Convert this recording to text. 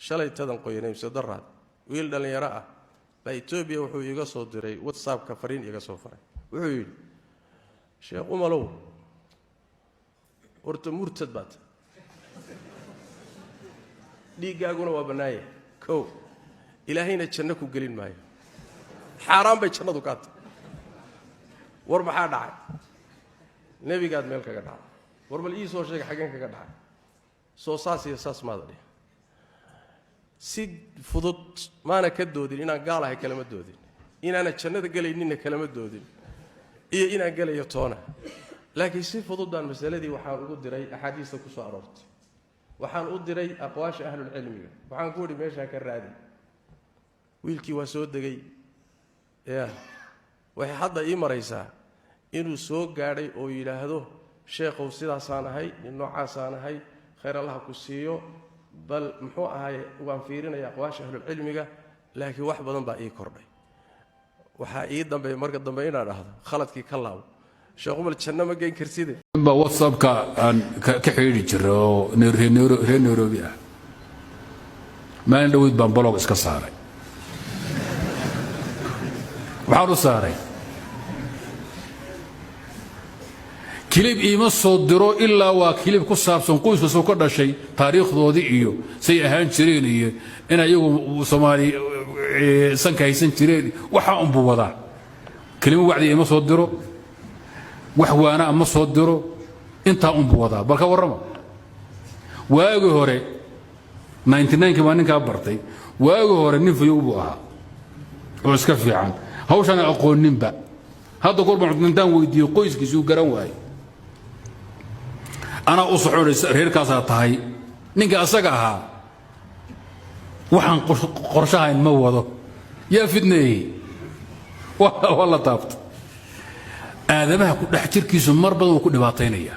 Shalay tadan qoyanay mise daraad, wiil dhallinyaro ah baa Etoobiya wuxuu iiga soo diray WhatsAppka fariin iiga soo faray. Wuxuu yidhi: "Sheekh Umalow, horta murtad baa tahay, dhiiggaaguna waa bannaanya kow, Ilaahayna janno ku gelin maayo, xaaraan bay jannadu kaa tahay." War maxaa dhacay? Nebigaad meel kaga dhacday. War bal ii soo sheega xaggeen kaga dhacay. Soo saas iyo saas maada dhih. Si fudud maana ka doodin. Inaan gaal ahay kalama doodin, inaana jannada gelayninna kalama doodin, iyo inaan gelayo toona. Laakiin si fudud baan masaladii waxaan ugu diray axaadiista ku soo aroortay, waxaan u diray aqwaasha ahlulcilmiga. Waxaan ku idhi: "Meeshaa ka raadi." Wiilkii waa soo degay. Ya, waxay hadda ii maraysaa inuu soo gaadhay oo yidhaahdo: "Sheekhow, sidaasaan ahay, nin noocaasaan ahay, khayr Allaha ku siiyo, bal muxuu ahay, waan fiirinaya aqwaasha ahlulcilmiga, laakiin wax badan baa ii kordhay." Waxaa ii dambeeya marka dambe inaan dhahdo: "Khaladkii ka laabo, Sheekh Umal, janno ma geyn karside." Baa WhatsAppka aan ka xidhiidhi jiray oo reer Nairobi ah. Maalin dhoweyd baan block iska saaray. Waxaan u saaray, clip iima soo diro ilaa waa clip ku saabsan qoyskasoo ka dhashay, taariikhdoodii iyo say ahaan jireen, iyo in ayagu Soomaali sanka haysan jireen. Waxaa unbuu wadaa. Kelimo wacdi iima soo diro, wax waana ma soo diro, intaa unbuu wadaa. Bal ka warrama, waagii hore kii baa ninkaa bartay. Waagii hore nin fayow buu ahaa oo iska fiican, hawshaan aqooninba. Hadda goor baan intaan weydiiyey qoyskiisuu garan waayey. Anaa u soconaysa, reerkaasaa tahay. Ninka asaga ahaa waxaan qorshahayn ma wado. Yaa fidneeyey? Waa la taabta. Aadamaha ku dhex jirkiisu mar badan wuu ku dhibaataynaya.